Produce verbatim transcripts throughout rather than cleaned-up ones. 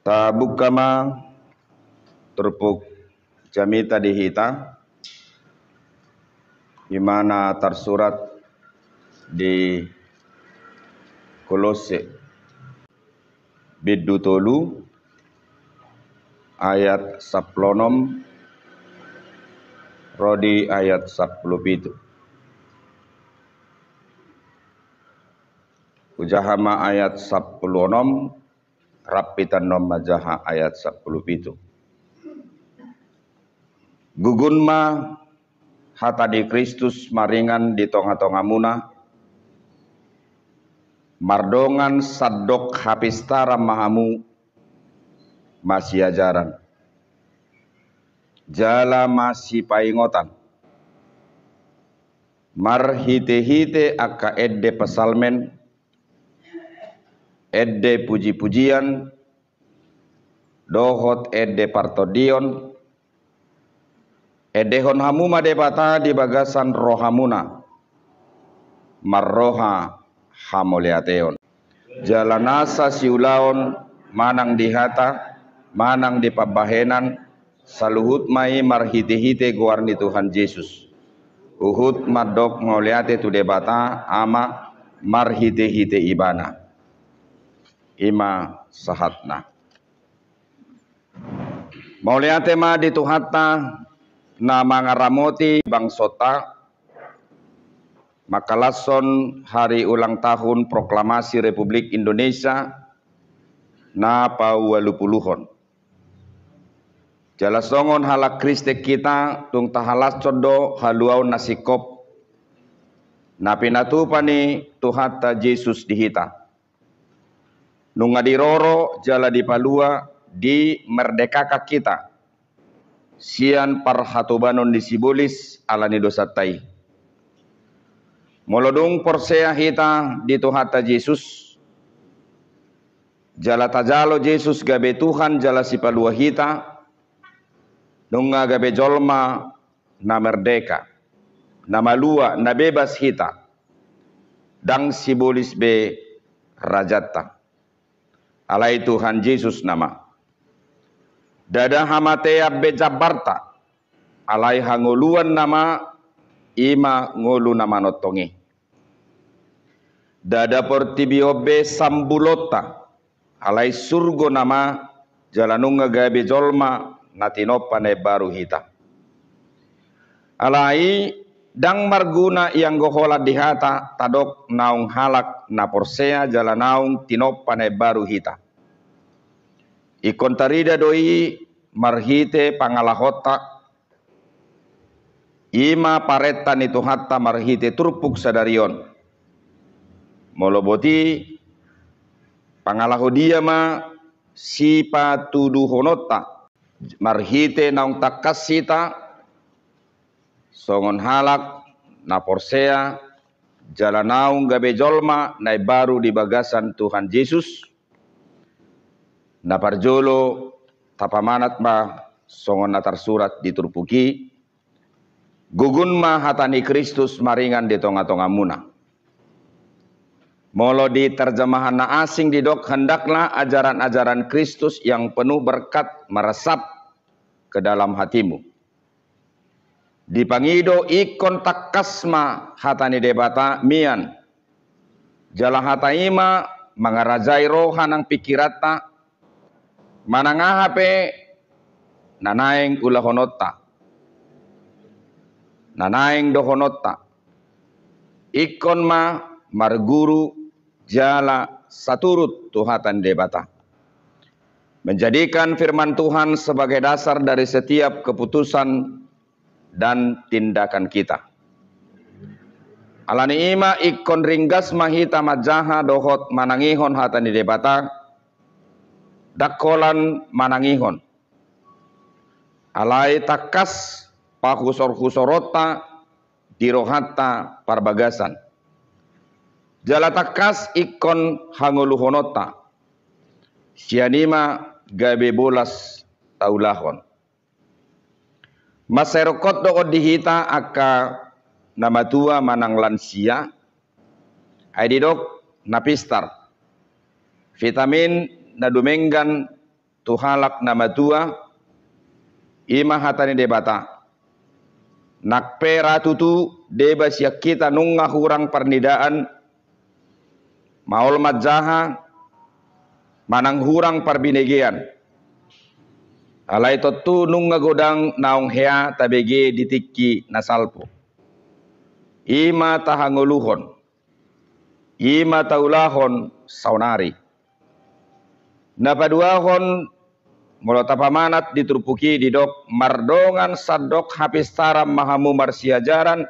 Tabuka ma turpuk jamita di hita, di mana tarsurat di Kolosse bindu tolu ayat sampulu onom ro di ayat sampulu pitu. Hujaha ma ayat sampulu onom, rap hita annon manjaha ayat sampulu pitu. Gugun ma hata ni Kristus maringan di tonga-tongamuna, mardongan sandok hapistaran ma hamu masiajaran jala masipaingotan, marhite-hite angka ende psalmen, ende puji-pujian, dohot ende partondion, endehon hamu ma Debata di bagasan rohamuna, marroha hamauliateon. Jala nasa siulaon manang di hata, manang di pambahenan, saluhut ma i marhite-hite goar ni Tuhan Jesus. Huhut mandok mauliate tu Debata Ama marhite-hite Ibana. I ma sahatna. Mauliate ma di Tuhanta na mangaramoti bangsonta, mangkalashon hari ulang tahun proklamasi Republik Indonesia na paualupuluhon. Jala songon halak Kristen hita tung tahalashon do haluaon na singkop na pinatupa ni Tuhanta Jesus di hita. Nunga diroro jala dipalua, dimerdekakan hita sian parhatobanon ni sibolis ala ni dosanta i. Molo dung porsea hita di Tuhanta Jesus, jala tajalo Jesus gabe Tuhan jala Sipalua hita, nunga gabe jolma na merdeka, na malua, na bebas hita, ndang sibolis be rajanta. Alai Tuhan Jesus nama. Ndada hamatean be jambarta, alai hangoluan nama, i ma ngolu na manongtong i. Ndada portibi on be sambulonta, alai surgo nama, jala nunga gabe jolma na tinompa na imbaru hita. Alai ndang marguna ianggo holan di hata tadok naung halak na porsea jala naung tinompa na imbaru hita. Ingkon tarida do i marhite pangalahonta, i ma parenta ni Tuhanta marhite turpuk sadari on. Molo boti, pangalaho dia ma sipatuduhononta marhite naung tangkas hita songon halak na porsea jala naung gabe jolma na imbaru di bagasan Tuhan Jesus? Na parjolo, tapamanat ma songon na tarsurat di turpuk i: Gugun ma hata ni Kristus maringan di tonga-tongamuna. Molo di terjemahan na asing didok, hendaklah ajaran-ajaran Kristus yang penuh berkat meresap ke dalam hatimu. Dipangido ingkon tangkas ma hata ni Debata mian. Jala hata i ma mangarajai roha nang pingkiranta, manang aha pe na naeng ulahononta, na naeng dohononta, ingkon ma marguru jala saturut tu hata ni Debata. Menjadikan firman Tuhan sebagai dasar dari setiap keputusan dan tindakan kita. Ala ni i ma ingkon ringgas ma hita manjaha dohot manangihon hata ni Debata, ndang holan manangihon. Alai tangkas pahusor-husoronta di rohanta parbagasan. Jala tangkas ingkon hangoluhononta. Sian i ma gabe bolas taulahon. Mansai rongkot do on di hita angka na matua manang lansia, ai didok na pistar. Vitamin na dumenggan tu halak na matua, i ma hata ni Debata. Nang pe ra tutu deba sian hita nunga hurang parnidaan, maol manjaha, manang hurang parbinegean. Alai tontu nunga godang naung hea tabege di tingki na salpu. I ma tahangoluhon, i ma taulahon saonari. Na paduahon, molo tapamanat di turpuk i didok, mardongan sandok hapistaran ma hamu marsiajaran,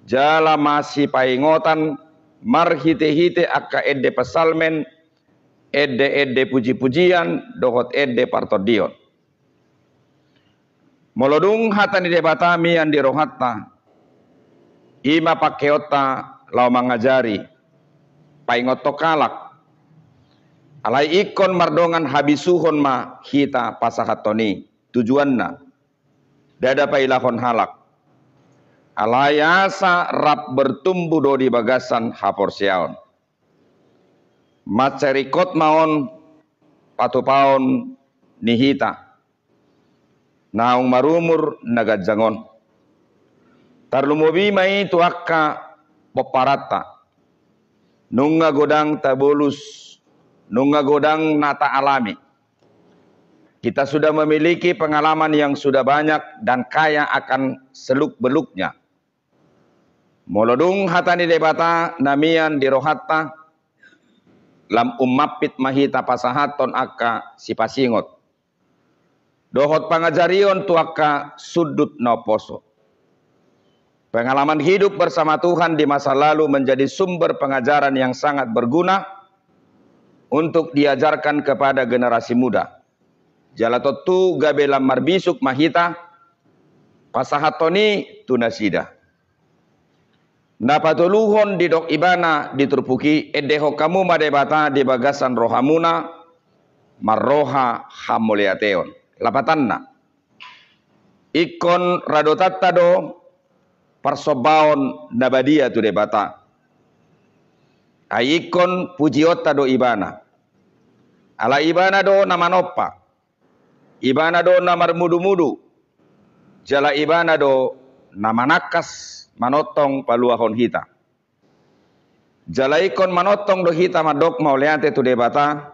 jala masipaingotan marhitehite angka ende psalmen, ende-ende pujipujian dohot ende partondion. Molo dung hata ni Debata mian di rohanta, i ma pangkeonta laho mangajari, paingothon halak. Alai ingkon mardongan habisuhon ma hita pasahathon i, tujuanna ndada pailahon halak, alai asa rap bertumbuh do di bagasan haporseaon. Mansai ringkot ma on patupaon ni hita naung marumur na ganjang on. Tarlumobi ma i tu angka pomparanta. Nunga godang tabolus, nunga godang na taalami. Kita sudah memiliki pengalaman yang sudah banyak dan kaya akan seluk-beluknya. Molo dung hata ni Debata na mian di rohanta, lam umampit ma hita pasahathon angka sipasingot dohot pangajarion tu angka sundut na umposo. Pengalaman hidup bersama Tuhan di masa lalu menjadi sumber pengajaran yang sangat berguna untuk diajarkan kepada generasi muda. Jala tontu gabe lam marbisuk ma hita pasahathon i tu nasida. Na patoluhon didok ibana di turpuk i, endehon hamu ma Debata di bagasan rohamuna marroha hamauliateon. Lapatanna, ingkon radotanta do parsombaon na badia tu Debata. Ai ingkon pujionta do ibana. Alai ibana do na manompa. Ibana do na marmudumudu, jala ibana do na manangkas manongtong paluahon hita. Jala ingkon manongtong do hita mandok mauliate tu Debata,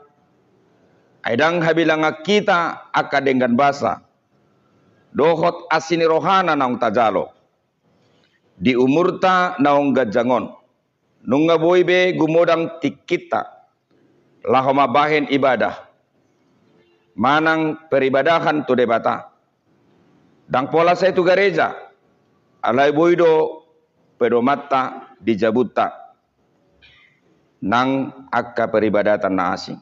ai ndang habilangan hita angka denggan basa dohot asi ni rohana naung tajalo di umurta naung ganjang on. Nunga boi be gumodang tingkinta laho mambahen ibadah manang peribadahan tu Debata. Ndang pola sai tu gareja, alai boi do pedomanta di jabunta nang angka peribadatan na asing.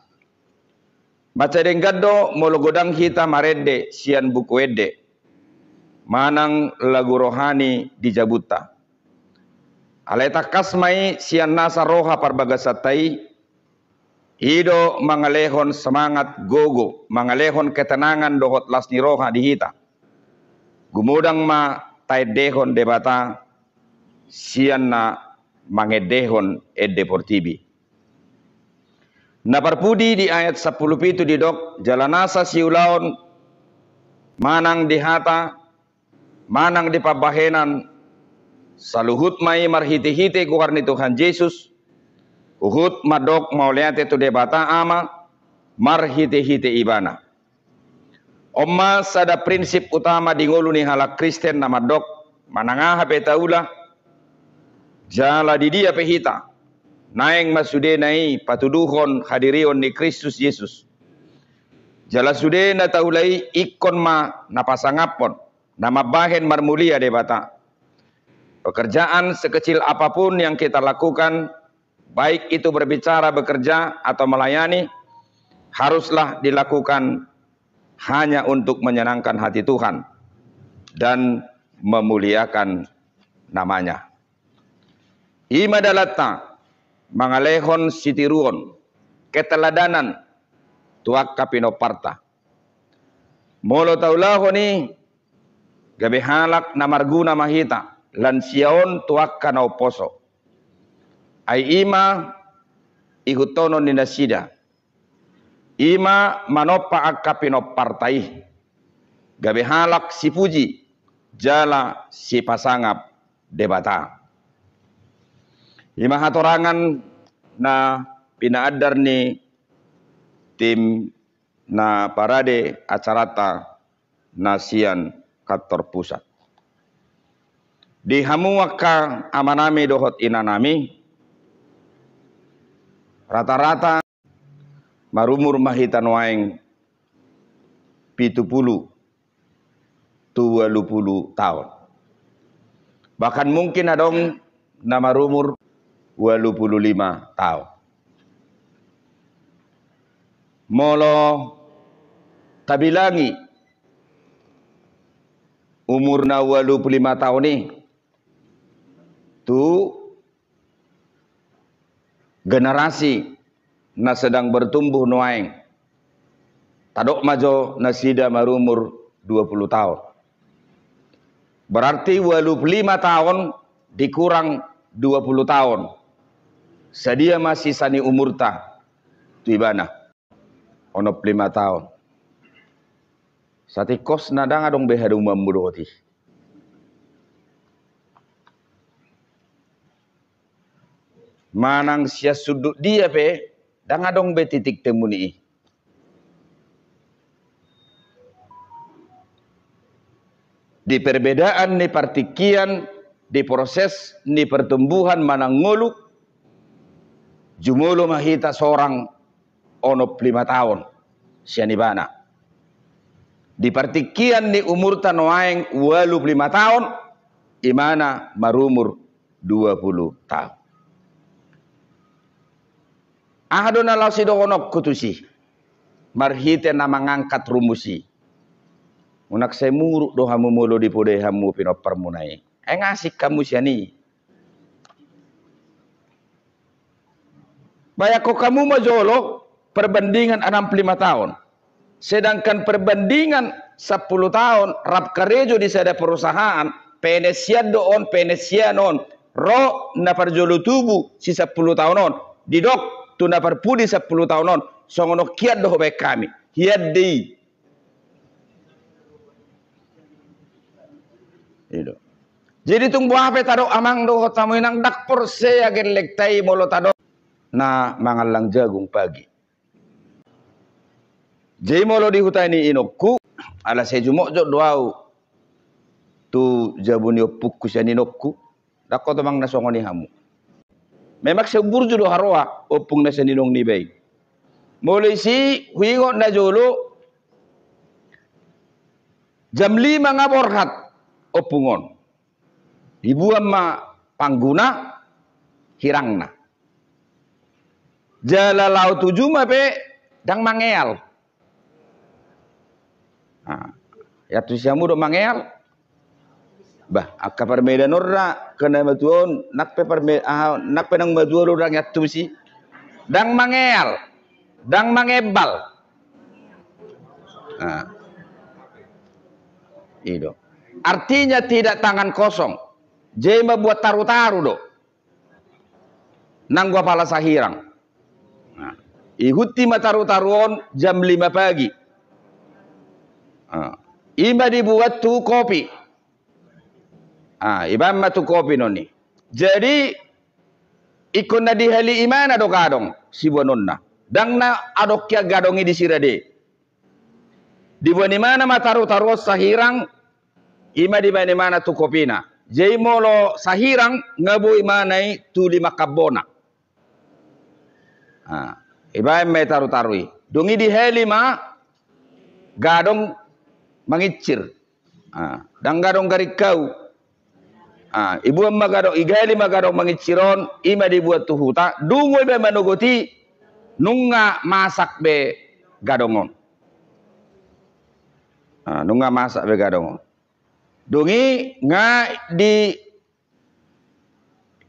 Mansai denggan do molo godang hita marende sian buku ende manang lagu rohani di jabunta. Alai tangkas ma i sian nasa roha parbagasanta i, i do mangalehon semangat, gogo, mangalehon ketenangan dohot las ni roha di hita. Gumodang ma taendehon Debata sian na mangendehon ende portibi. Na parpudi di ayat sampulu pitu didok, jala nasa siulaon manang di hata manang di pambahenan, saluhut ma i marhitehite goar ni Tuhan Jesus, huhut mandok mauliate tu Debata Ama marhitehite Ibana. On ma sada prinsip utama di ngolu ni halak Kristen na mandok, manang aha pe taula, jala di dia pe hita, naeng ma sudena i patuduhon hadirion ni Kristus Jesus. Jala sude na taula i ingkon ma na pasangaphon, na mambahen marmulia Debata. Pekerjaan sekecil apapun yang kita lakukan, baik itu berbicara, bekerja, atau melayani, haruslah dilakukan hanya untuk menyenangkan hati Tuhan dan memuliakan nama-Nya. I ma dalanta mangalehon sitiruon, keteladanan tu angka pinomparta. Molo taulahon i, gabe halak na marguna ma hita, lansia on tu angka na umposo. Ai i ma ihuthonon ni nasida. I ma manompa angka pinomparta i gabe halak sipuji jala sipasangap Debata. I ma hatorangan na pinaandar ni tim na parade acaranta na sian kantor pusat. Di hamu angka amanami dohot inanami, rata-rata marumur ma hita nuaeng pitu pulu tu ualu pulu taon. Bahkan mungkin adong na marumur ualu pulu lima taon. Molo tabilangi umur na ualu pulu lima taon i tu generasi na sedang bertumbuh nuaeng, tadok ma jo nasida marumur dua pulu taon. Berarti ualu pulu lima taon dikurang dua pulu taon. Sadia ma sisa ni umurta tu ibana? Onom pulu lima taon. Satingkosna ndang adong be hadomuanmu dohot i. Manang sian sundut dia pe, ndang adong be titik temu ni i. Di perbedaan ni partingkian, di proses ni pertumbuhan manang ngolu, jumolo ma hita sorang onom pulu lima taon sian ibana. Di partingkian ni umurta nuaeng ualu pulu lima taon, imana marumur dua pulu taon. Aha do na laho sidohononku tusi marhite na mangangkat rumus i? Unang sai muruk do hamu molo dipodai hamu pinomparmuna i. Ai nga asing hamu sian i. Bayangkon hamu ma jolo perbandingan onom pulu lima taon. Sedangkan perbandingan sampulu taon rap karejo di sada perusahaan, P N S-ian do on, P N S-ian on, ro na parjolo tubu si sampulu taon on, didok tu na parpudi sampulu taon on, songon on hian do hubaen hami. Hian do i. I do. Jadi tung boha pe tadok amang dohot hamu inang, ndang porsea gellengta i molo tadok na mangallang jagung pagi. Jadi molo di huta ni inongku, ala sai jumotjot do au tu jabu ni ompungku sian inongku, ndang hot amang na songon i hamu. Memang sai umburju do haroa ompung na sian inong niba i. Molo disi huingot na jolo jam lima nga borhat ompung on. Dibuan ma pangguna hirangna. Jala laho tu juma pe ndang mangeal. Nah, iantusi hamu do mangeal? Bah, angka parmedan on ra, angka na matua on, nang pe parme-, aha, nang pe naung matua do ndang iantusi. Ndang mangeal, ndang mangembal. Nah. I do. Artinya tidak tangan kosong. Jadi ma buat taru-taru do. Nanggo apala sahirang. Nah, ihut i ma taru-taru on jam lima pagi. Nah, i ma dibuat tu kopi. Ah, ibaen ma tu kopi non i. Jadi ingkon na di hali imana do gadong sibuanonna. Ndang na adong hian gadong i disi rade. Dibuan imana ma taru-taru on sahirang, i ma dibaen imana tu kopina. Jadi molo sahirang nga boi imana i tu lima kambona. Ah, ibaen ma i taru-taru i. Dung i dihali ma gadong mangincir. Ah, ndang gadong garingkau. Ah, ibuan ma gadong, ihali ma gadong mangincir on, i ma dibuan tu huta, dung ibaen manogot i, nunga masak be gadong on. Ah, nunga masak be gadong on. Dung i nga di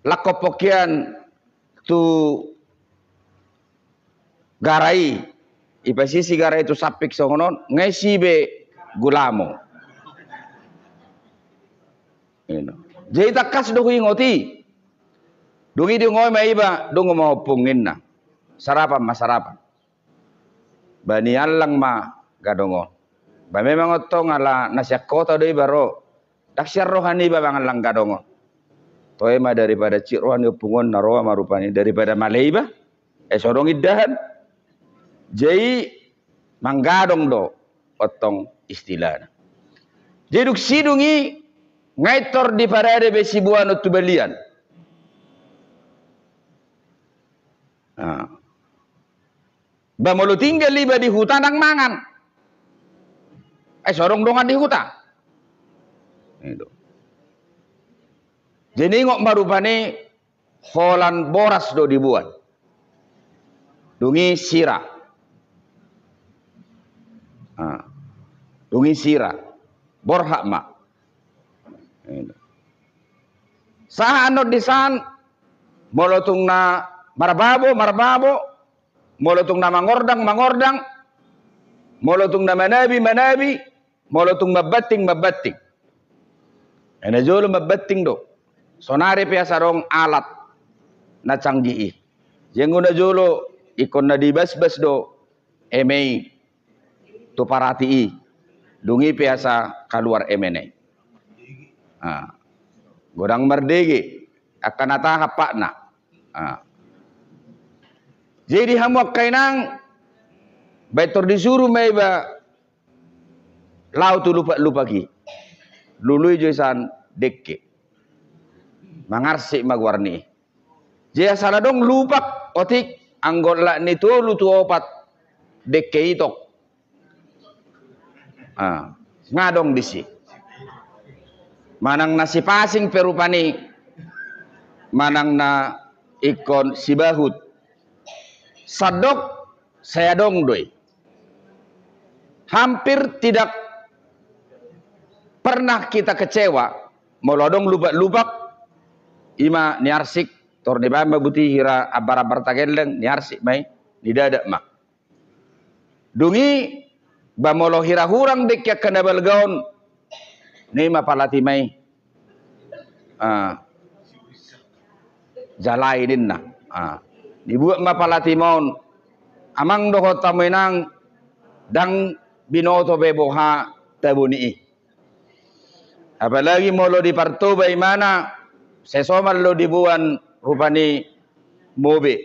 langkon pongkian tu gara i, ipasisi gara i tu samping songon on, nga isi be gulamo. I do. Jadi tangkas do huingot i. Dung i diongoi ma iba, dung ma ompung ninna. Sarapan ma sarapan. Ba niallang ma gadong on. Ba memang antong ala na sian kota do iba ro. Ndang sian roha niba mangallang gadong on. Toe ma daripada cik roha ni ompung on na roa ma rupani daripada male iba. Eh, so adong indahan. Jadi manggadong do antong istilahna. Jadi dung sidung i nga intor diparade be siboan on tu balian. Ba molo tinggal iba di huta ndang mangan. Eh, so adong dongan di huta. Jadi ingot ma rupani holan boras do diboan. Dung i sira. Dung i sira. Borhat ma. Sahat annon di san, molo tung na marbabo, marbabo, molo tung na mangordang, mangordang, molo tung na manabi, manabi, molo tung mambanting, mambanting. Ai na jolo mambanting do. Sonari pe asa adong alat na canggih i. Jenggo na jolo ingkon na dibasbas do eme i tu parati i. Dung i pe asa kaluar emena i. Godang mardege angka na tahan patna. Jadi hamu angka inang, baen tor disuru ma iba laho tu lupak-lupak i. Lului jo isan dengke. Mangarsik ma goar ni i. Jadi asa na adong lupak otik anggo lak ni tolu tu opat dengke itong. Nga adong disi. Manang na sipasing pe rupani, manang na ingkon sibahut. Sandok sai adong do i. Hampir tidak pernah kita kecewa molo adong lupak-lupak. Ima niarsik tor nibaen ma buti hira ambar-ambar tagelleng, niarsik ma i, nidadak ma. Dung i ba molo hira hurang dengke angka na balga on, ninna ma palati ma i. Jalai ninna. Nibuat ma palati ma on. Amang dohot hamu inang, ndang binoto be boha tabo ni i. Apalagi molo di Partoba imana, sai somal do diboan rupani mobe.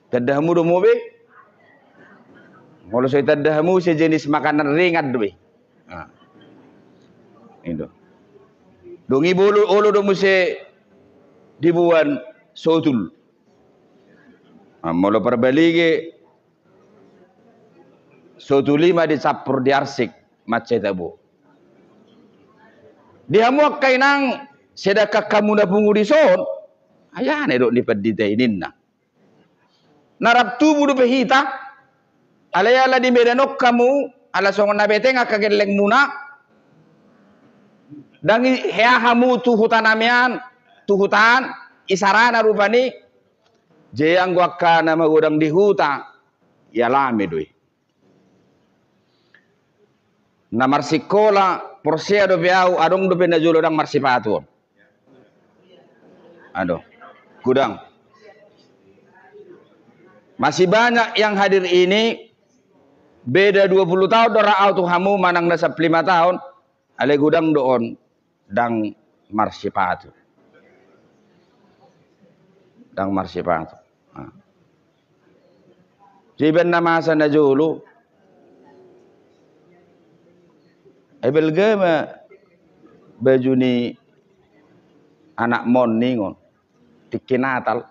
Tanda hamu do mobe? Molo so itanda hamu, sejenis makanan ringan do be. Dung i olo do muse diboan sotul. Molo parbalige, sotul i ma dicampur di arsik mansai tabo. Di hamu angka inang, sedangkan hamu na pungu dison, ai aha na didok ni pandita i ninna. Na rap tubu dope hita, alai ala di Medan on hamu, ala songon na beteng angka gellengmuna, ndang hea hamu tu huta nami an, tu huta an, isarana rupani. Jadi anggo angka na magodang di huta, ialami do i. Na marsikola, porsea dope au, adong dope na jolo ndang marsipatu on. Adong. Godang. Masih banyak yang hadir ini, beda dua puluh tahun do ra au tu hamu manang na sampulu lima tahun, alai godang do on ndang marsipatu. Ndang marsipatu. Jadi baen na masa na jolo, ai balga ma baju ni anakmon ninna on tingki Natal.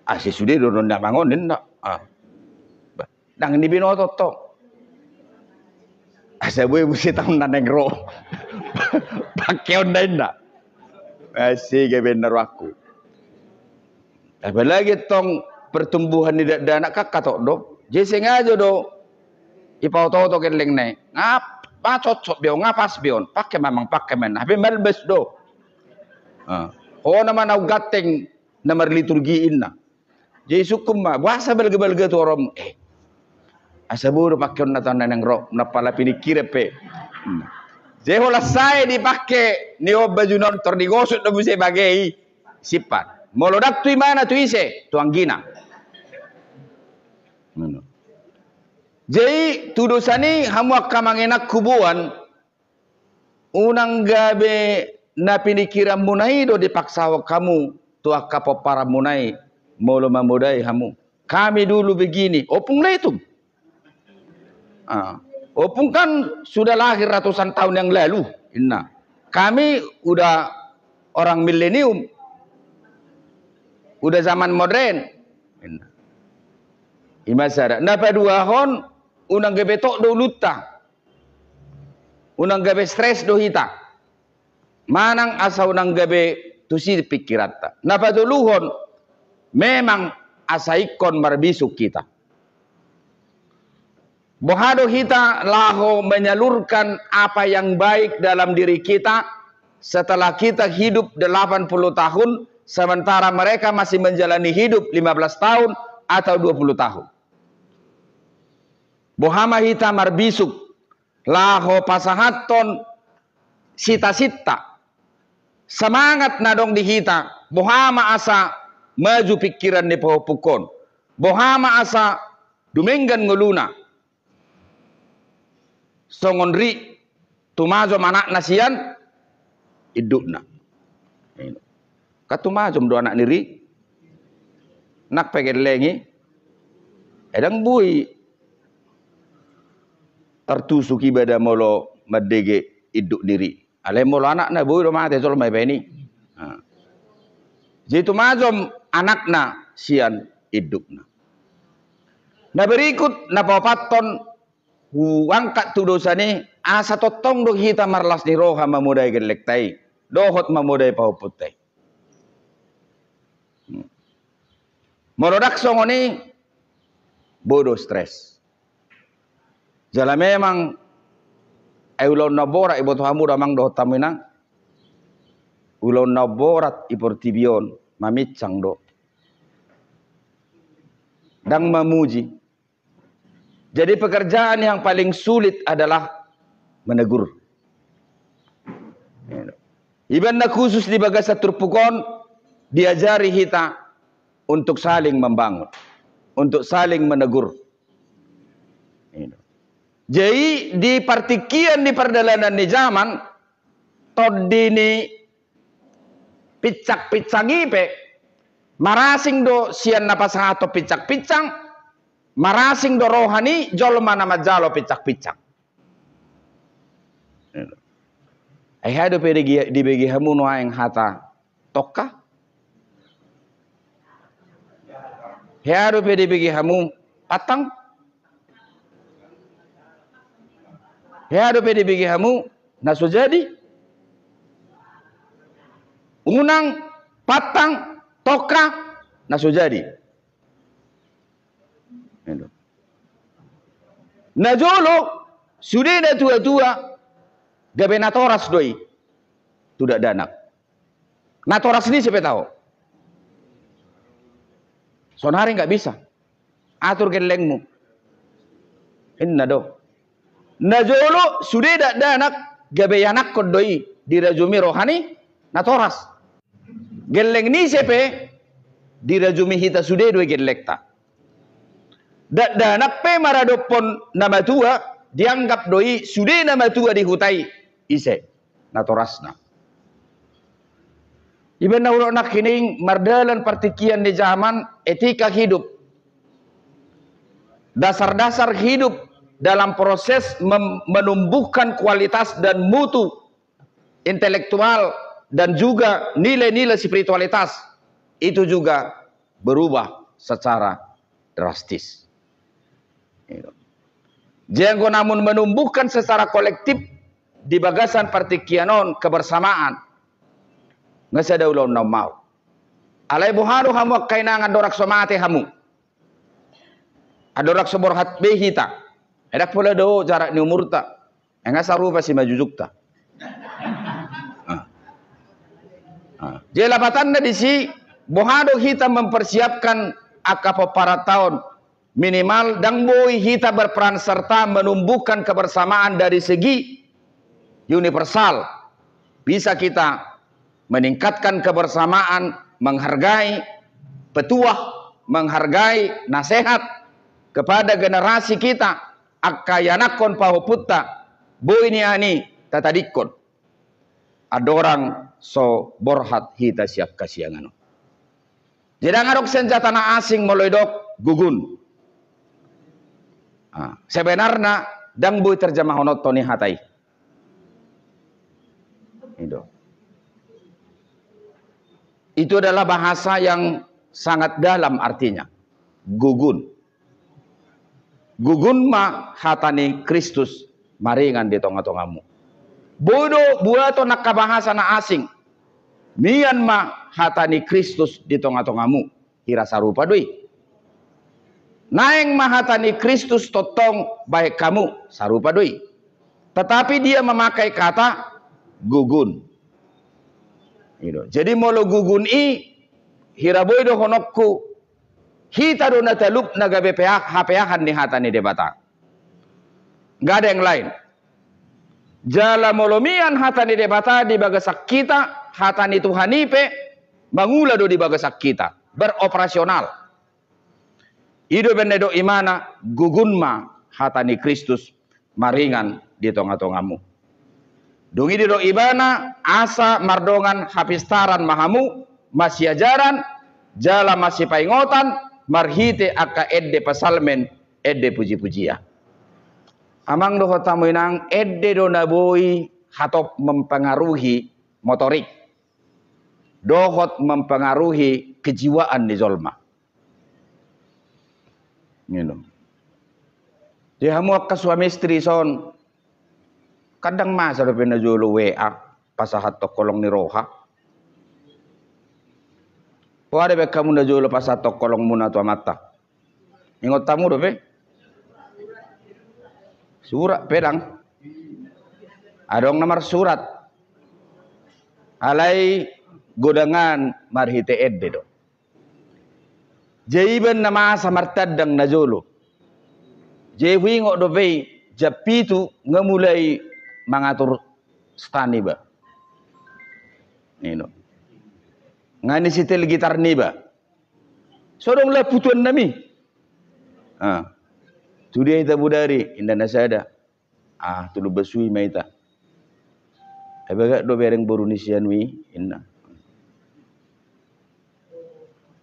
Asa sude do na mangan ninna. Ndang ni binoto tong. Asa boi muse taon na naeng ro pangkeonna ninna. Asi gabe na rohangku. Apalagi tong pertumbuhan ni dakdanak kan katok do. Jadi sengaja do ipaoto-oto gellengna i. Nga cocok be on, nga pas be on. Pake ma amang, pake ma ninna. Hape malbas do. Ho nama naung ganteng na marliturgi ninna. Jadi sungkun ma, boasa balga-balga tu horong? Eh, asa boi do pangkeonna taon na naeng ro, na pala piningkiran pe. Jadi holan sae dipake ni on bajuna on, tor digosok do muse bage i. Simpan. Molo ndang tu imana, tu ise? Tu anggina. Jadi tudosan i, hamu angka amang inang, huboan, unang gabe na pinikiranmuna i do dipaksahon hamu tu angka pomparanmuna i, molo mamodai hamu. Kami dulu begini, ompung lah itu. Ah, ompung kan sudah lahir ratusan tahun yang lalu, inna. Kami udah orang milenium, udah zaman modern, inna. I ma sada. Na paduahon, unang gabe tok do ulunta. Unang gabe stres do hita. Manang asa unang gabe tusi pikiranta. Na patoluhon, memang asa ingkon marbisuk hita. Boha do hita laho menyalurkan apa yang baik dalam diri kita setelah kita hidup delapan puluh tahun, sementara mereka masih menjalani hidup lima belas tahun atau dua puluh tahun? Boha ma hita marbisuk laho pasahathon sitasinta, semangat na adong di hita, boha ma asa maju pikiran ni pahompungkon, boha ma asa dumenggan ngoluna. Songon ri, tumajom anakna sian indukna. Kan tumajom do anak ni ri. Nang pe gelleng i, ndang boi tartusuk ibana molo mandege induk ni ri. Alai molo anakna, boi do mate jolma ibaen i. Nah. Jadi tumajom anakna sian indukna. Na berikut, na paopathon, huangkat tudosan i, asa tongtong do hita marlas ni roha mamodai gellengta i dohot mamodai pahompunta i. Hmm. Molo ndang songon i, boi do stres. Jala memang, ai ulaon na borat, iboto hamu do amang dohot hamu inang, ulaon na borat i portibi on, maminsang do. Ndang mamuji. Jadi pekerjaan yang paling sulit adalah menegur. Ibaen na khusus di bagasan turpuk on, diajari hita untuk saling membangun, untuk saling menegur. Jadi di partingkian, di pardalanan ni jaman, tondi ni pinsangpinsang i pe, marasing do sian na pasahathon pinsangpinsang, marasing do roha ni jolma na manjalo pinsangpinsang. Ai hea dope dibege hamu nuaeng hata tongka? Hea dope dibege hamu pantang? Hea dope dibege hamu na so jadi? Unang, pantang, tongka, na so jadi. Na jolo, sude natuatua, gabe natoras do i tu dakdanak. Natoras ni ise pe taho? Saonari nggak bisa. Atur gellengmu, inna do. Na jolo sude dakdanak gabe ianakhon do i, dirajumi roha ni natoras. Gelleng ni ise pe dirajumi hita sude do i gellengta. Dakdanak pe maradophon na matua, dianggap do i sude na matua di huta i ise? Natorasna. Ibaen na hudok nangkining, mardalan partingkian ni jaman, etika hidup, dasar-dasar hidup dalam proses mem-, menumbuhkan kualitas dan mutu intelektual dan juga nilai-nilai spiritualitas itu juga berubah secara drastis. Jadi anggo namun menumbuhkan secara kolektif di bagasan partingkian on kebersamaan, nunga sada ulaon na ummaol. Alai boha do hamu angka inang andorang so mate hamu? Andorang so borhat be hita, ndang pola do jarak ni umurta. Nunga sarupa simanjujungta. Ah. Ah. Jadi lapatanna disi, boha do hita mempersiapkan angka pomparantaon, minimal ndang boi hita berperan serta menumbuhkan kebersamaan dari segi universal. Bisa kita meningkatkan kebersamaan menghargai petuah, menghargai nasihat kepada generasi kita, angka ianakhon pahompunta, boi nian i tatadingkon. Andorang so borhat hita sian hasiangan on. Jadi ndang adong senjata na asing molo didok gugun. Ah, sebenarna ndang boi terjemahononton i hata i. Itu. Itu adalah bahasa yang sangat dalam artinya. Gugun. Gugun ma hata ni Kristus maringan di tonga-tongamu. Boi do buaton angka bahasa na asing. Mian ma hata ni Kristus di tonga-tongamu. Hira sarupa do i. Naeng ma hata ni Kristus tongtong bahen hamu, sarupa do i. Tetapi dia memakai kata gugun. Gitu. Jadi molo gugun i, hira boi dohononku, hita do na talup na gabe peak, hapeahan ni hata ni Debata. Nggak ada yang lain. Jala molo mian hata ni Debata di bagasan hita, hata ni Tuhan i pe mangula do di bagasan hita, beroperasional. I do umbahen na didok ibana, gugun ma hata ni Kristus maringan di tonga-tongamu. Dung i didok ibana, asa mardongan hapistaran ma hamu, masiajaran, jala masipaingotan, marhite angka ende pasalmen, ende puji-pujian. Amang dohot hamu inang, ende do na boi hatop mempengaruhi motorik dohot mempengaruhi kejiwaan ni jolma. Gitu. Di hamu angka suami istri son, kadang masa dope na jolo W A pasahathon holong ni roha. Poa dope hamu na jolo pasahathon holongmuna tu Amanta. Ingot hamu dope? Surat pe ndang. Adong na marsurat. Alai godang an marhite ende do. Jadi iba na masa martandang na jolo. Jadi huingot dope i jam pitu nga mulai mangatur stan iba. Ino. Nga ni setel gitar niba. So adong laputuan nami. Ah. Tu dia hita bodari, inda na sada. Ah, tu Lumban Suhi ma hita. Ai bagak do bereng boru ni si anu i, inna.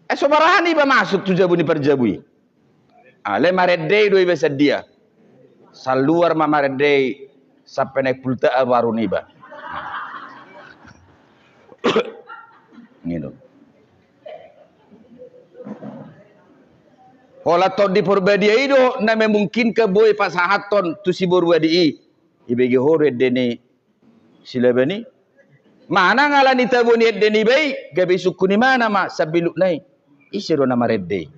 Eh, so marahan iba masuk tu jabu ni parjabu i. Ale marende do iba sadia. Saluar ma marende sampe naeng pulta aru niba. Gitu. Holan Tondi Porbadia i do na memungkinkan boi pasahathon tu si boru adi i. Ibege ho do ende ni si Laban i. Manang ala ni tabo ni ende niba i, gabe isungkun ibana ma sambilutna i. Ise do na marende i?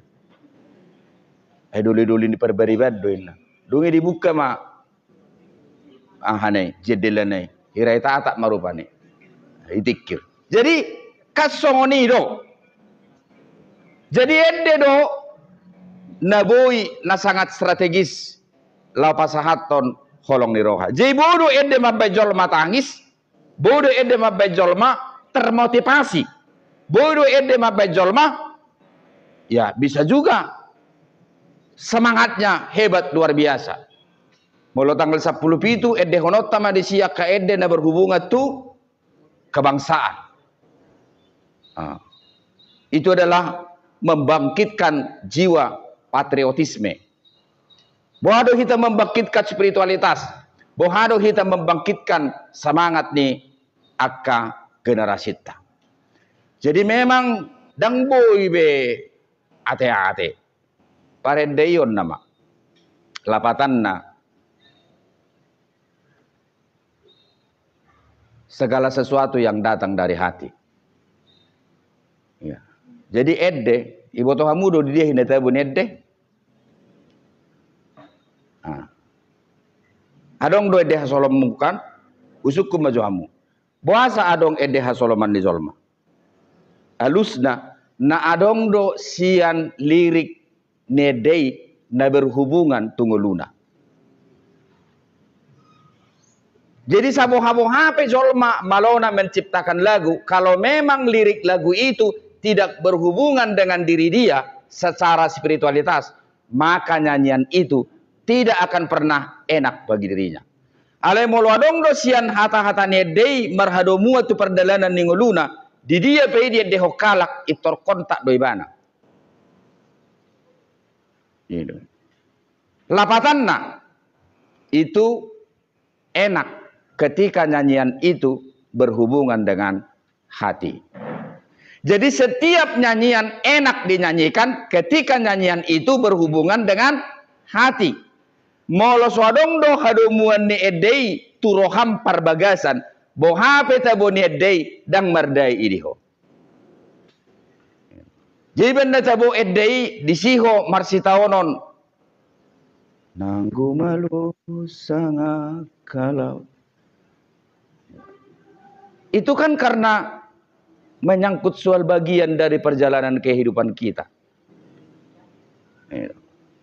Ai doli-doli ni Parbariban do inna. Dung i dibuka ma aha na i, jendela na i. Hira itatap ma rupani. Itikir. Jadi, kan songon i do. Jadi ende do na boi na sangat strategis laho pasahathon holong ni roha. Jadi boi do ende mambahen jolma tangis, boi do ende mambahen jolma termotivasi, boi do ende mambahen jolma, ya, bisa juga semangatnya hebat luar biasa. Molo tanggal sampulu pitu, endehononta ma disi angka ende na berhubungan tu kebangsaan. Ah. Itu adalah membangkitkan jiwa patriotisme. Boha do hita membangkitkan spiritualitas, boha do hita membangkitkan semangat ni angka generasinta. Jadi memang ndang boi be ate-ate. Parendeion nama. Lapatanna, segala sesuatu yang datang dari hati. Ya. Jadi ende, iboto hamu do di dia hina tabo ni ende? Ah. Adong do ende hasolomon kan? Husungkun ma jo hamu. Boasa adong ende hasoloman ni jolma? Alusna, na adong do sian lirik ni ende i na berhubungan tu ngoluna. Jadi saboha-boha pe jolma malona menciptakan lagu, kalau memang lirik lagu itu tidak berhubungan dengan diri dia secara spiritualitas, maka nyanyian itu tidak akan pernah enak bagi dirinya. Alai molo adong do sian hata-hata ni ende i marhadomuan tu pardalanan ni ngoluna, di dia pe i diendehon halak, pintor kontak do ibana. Gitu. Lapatanna, itu enak ketika nyanyian itu berhubungan dengan hati. Jadi setiap nyanyian enak dinyanyikan ketika nyanyian itu berhubungan dengan hati. Molo so adong do hadomuan ni ende i tu roham parbagasan, boha pe tabo ni ende i ndang mardae i di ho. Jadi baen na tabo ende i disi ho marsitaonon. Nanggo malus sanga kalau. Itu kan karena menyangkut soal bagian dari perjalanan kehidupan kita.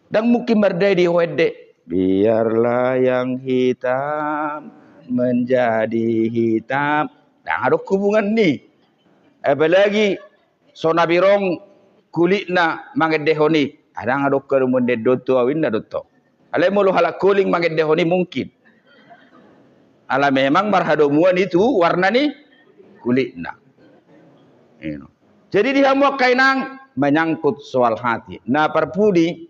Ndang mungkin mardae di ho ende. Biarlah yang hitam menjadi hitam. Ndang adong hubungan ni. Apalagi so na birong kulitna mangendehon i. Ndang adong hubungan ni doto au inna doto. Alai molo halak holing mangendehon i mungkin. Ala memang marhadomuan i tu warna ni kulitna. Ino. Jadi di hamu angka inang, menyangkut soal hati. Na parpudi,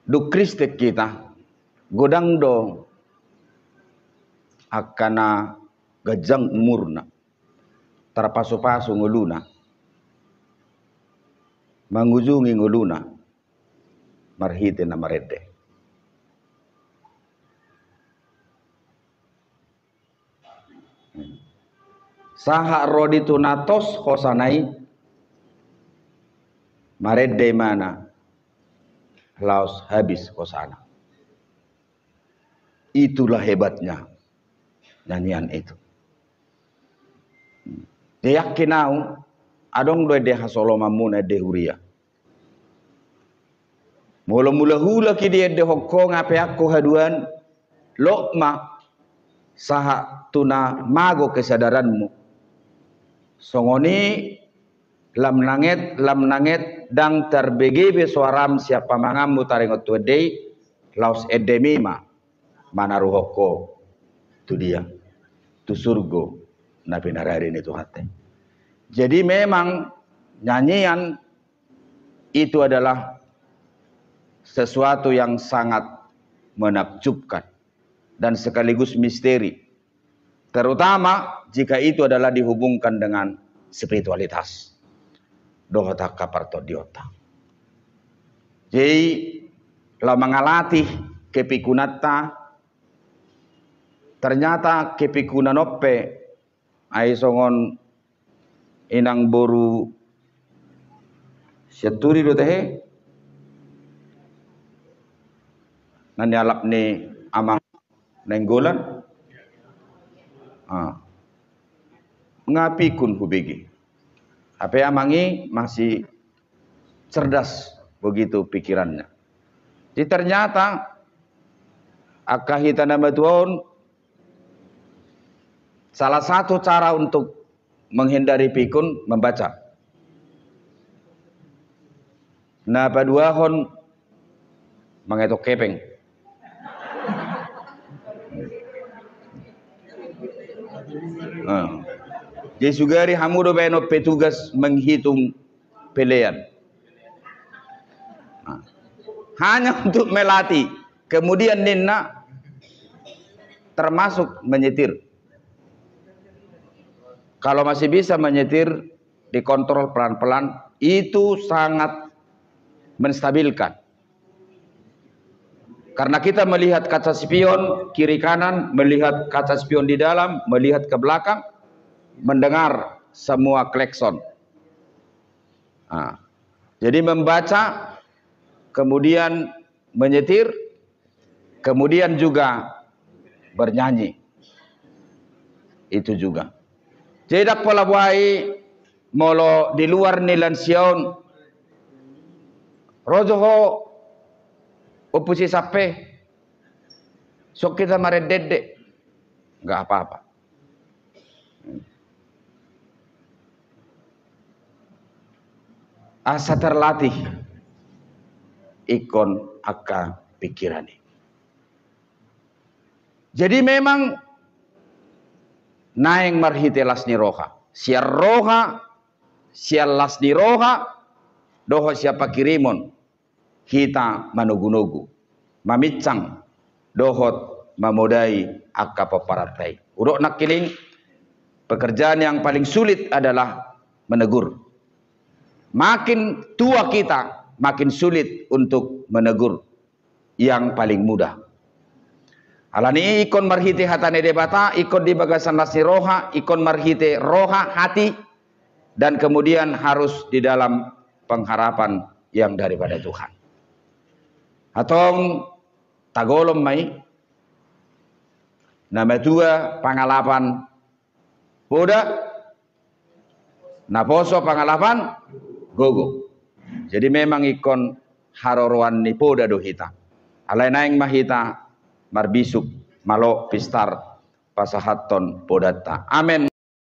dung Kristen hita, godang do angka na ganjang umurna, tarpasupasu ngoluna, mangujungi ngoluna marhite na marende. Sahat ro di tuna tos hosana i, marende imana laos habis hosana. Itulah hebatnya nyanyian itu. Jadi yakin au, adong do ende hasolomanmuna ende huria. Molo mulak-ulak i diendehon ho nga pe angka haduan, lok ma sahat tu na mago kesadaranmu. Songon i lam nanget, lam nanget, ndang tarbege be soaram sian pamanganmu taringot tu ende i, laos endemi ma manaruhon ho tu dia, tu surgo na pinarade ni Tuhanta. Jadi memang nyanyian itu adalah sesuatu yang sangat menakjubkan dan sekaligus misteri, terutama jika itu adalah dihubungkan dengan spiritualitas dohot angka partondionta. Jadi laho mangalatih kepikunanta, ternyata kepikunan on pe, ai songon inang boru Sianturi do tahe, na nialap ni Amang Nainggolan. Ah. Nga pikun hubege. Hape amang i masih cerdas begitu pikirannya. Jadi ternyata angka hita na matua on, salah satu cara untuk menghindari pikun, membaca. Na paduahon, mangetok hepeng. Nah. Jadi sugari hamu do baenon petugas menghitung pelean. Nah. Hanya untuk melatih. Kemudian ninna termasuk menyetir. Kalau masih bisa menyetir, dikontrol pelan-pelan, itu sangat menstabilkan. Karena kita melihat kaca spion kiri kanan, melihat kaca spion di dalam, melihat ke belakang, mendengar semua klakson. Nah, jadi membaca, kemudian menyetir, kemudian juga bernyanyi. Itu juga. Jadi ndang pola buai molo di luar ni lansia on, ro jo ho Ompu Sisampe, songon hita marende-ende, nggak apa-apa. asa terlatih ingkon angka pikiran i. Jadi memang naeng marhite las ni roha, sian roha, sian las ni roha, dohot sian pangkirimon hita manogunogu, maminsang dohot mamodai angka pomparan i. Hudok nangkining, pekerjaan yang paling sulit adalah menegur. Makin tua kita, makin sulit untuk menegur yang paling muda. Alani i ingkon marhite hata ni Debata, ingkon di bagasan las ni roha, ingkon marhite roha, hati, dan kemudian harus di dalam pengharapan yang daripada Tuhan. Antong tagolom ma i, na matua pangalapan poda, na poso pangalapan gogo. Jadi memang ingkon haroroan ni poda do hita. Alai naeng ma hita marbisuk, malo pistar pasahathon podanta. Amen.